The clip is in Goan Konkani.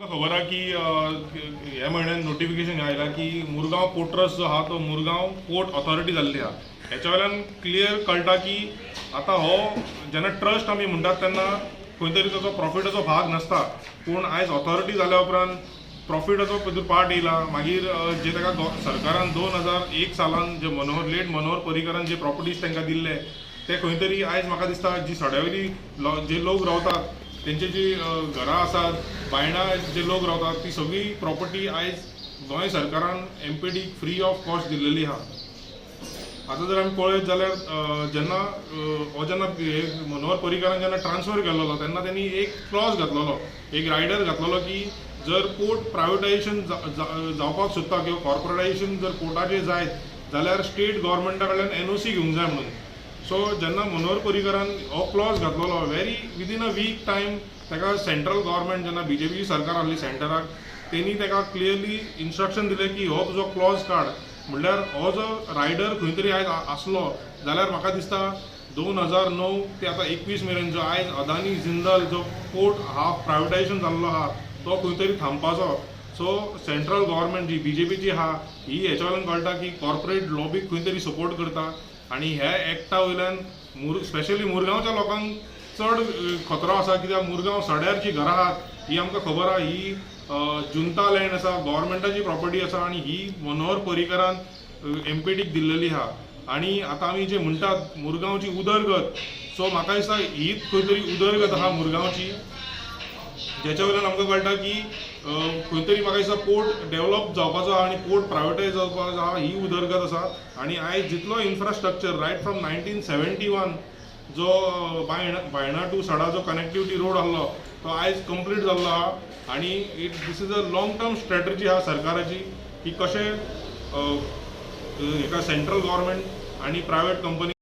खबर आहा की ह्या म्हयन्यान नोटिफिकेशन आयलां की मुरगांव पोर्ट ट्रस्ट जो आहा तो मुरगांव पोर्ट ऑथॉरिटी जाल्ली आहा. हेच्या वयल्यान क्लियर कळटा की आतां हो जेन्ना ट्रस्ट आमी म्हणटात तेन्ना खंय तरी ताचो प्रॉफिटाचो भाग नासता, पूण आयज ऑथॉरिटी जाल्या उपरांत प्रॉफिटाचो तातूंत पार्ट येयला. मागीर जे ताका सरकारान 2001 सालान जे मनोहर लेट मनोहर पर्रीकरान जे प्रॉपर्टीज तांकां दिल्ले ते खंय तरी आयज म्हाका दिसता जी सड्यावयली जे लोक रावतात तेंची जी घरां आसात, बायणा जे लोक रावतात ती सगळी प्रॉपर्टी आयज गोंय सरकारान एमपीडीक फ्री ऑफ कॉस्ट दिल्लेली आहा. आतां जर आमी पळयत जाल्यार जेन्ना हो जेन्ना मनोहर पर्रीकरान जेन्ना ट्रान्सफर केल्लो तेन्ना तेणी एक क्लॉज घातलेलो, एक रायडर घातलेलो की जर पोर्ट प्रायवेटायजेशन जावपाक सोदता किंवा कॉर्पोरेटायजेशन जर पोर्टाचें जायत जाल्यार स्टेट गव्हर्मेंटा कडल्यान एनओसी घेवंक जाय म्हणून. सो जेन्ना मनोहर पर्रीकरान हो क्लॉज घातलेलो very within a week time ताका सेंट्रल गव्हर्मेंट जेन्ना बीजेपी सरकार आहली सेंटराक तेणी ताका क्लियरली इन्स्ट्रक्शन दिलें की हो तुजो क्लॉज काड. म्हणल्यार हो जो रायडर खंय तरी आयज आसलो जाल्यार म्हाका दिसता 2009 ते आतां 21 मेरेन जो आयज अदानी जिंदल जो पोर्ट हाफ प्रायवेटायजेशन जाल्लो आहा तो खंय तरी थांबपाचो. सो सेंट्रल गव्हर्मेंट जी बीजेपीची आहा ही हेच्या वयल्यान कळटा की कॉर्पोरेट लॉबीक खंय तरी सपोर्ट करता आनी ह्या एक्टा वयल्यान स्पेशली मुरगांवच्या लोकांक चड खतरो आसा, कित्याक मुरगांव सड्यार जी घरां आहात ही आमकां खबर आहा ही जुंता लँड आसा, गव्हर्मेंटाची प्रॉपर्टी आसा आनी ही मनोहर पर्रीकरान एमपीडीक दिल्लेली आहा. आनी आतां आमी जे म्हणटात मुरगांवची उदरगत, सो म्हाका दिसता ही खंय तरी उदरगत आहा मुरगांवची, जेच्या वयल्यान आमकां कळटा की खंय तरी म्हाका दिसता पोर्ट डेवलप जावपाचो आहा आनी पोर्ट प्रायवेटायज जावपाचो आहा, ही उदरगत आसा. आनी आयज जितलो इन्फ्रास्ट्रक्चर रायट फ्रॉम 1971 जो बायणा टू सडा जो कनेक्टिविटी रोड आहलो तो आयज कंप्लीट जाल्लो आहा. आनी it this is a long term strategy आहा सरकाराची की कशें हेका सेंट्रल गव्हर्मेंट आनी प्रायवेट कंपनी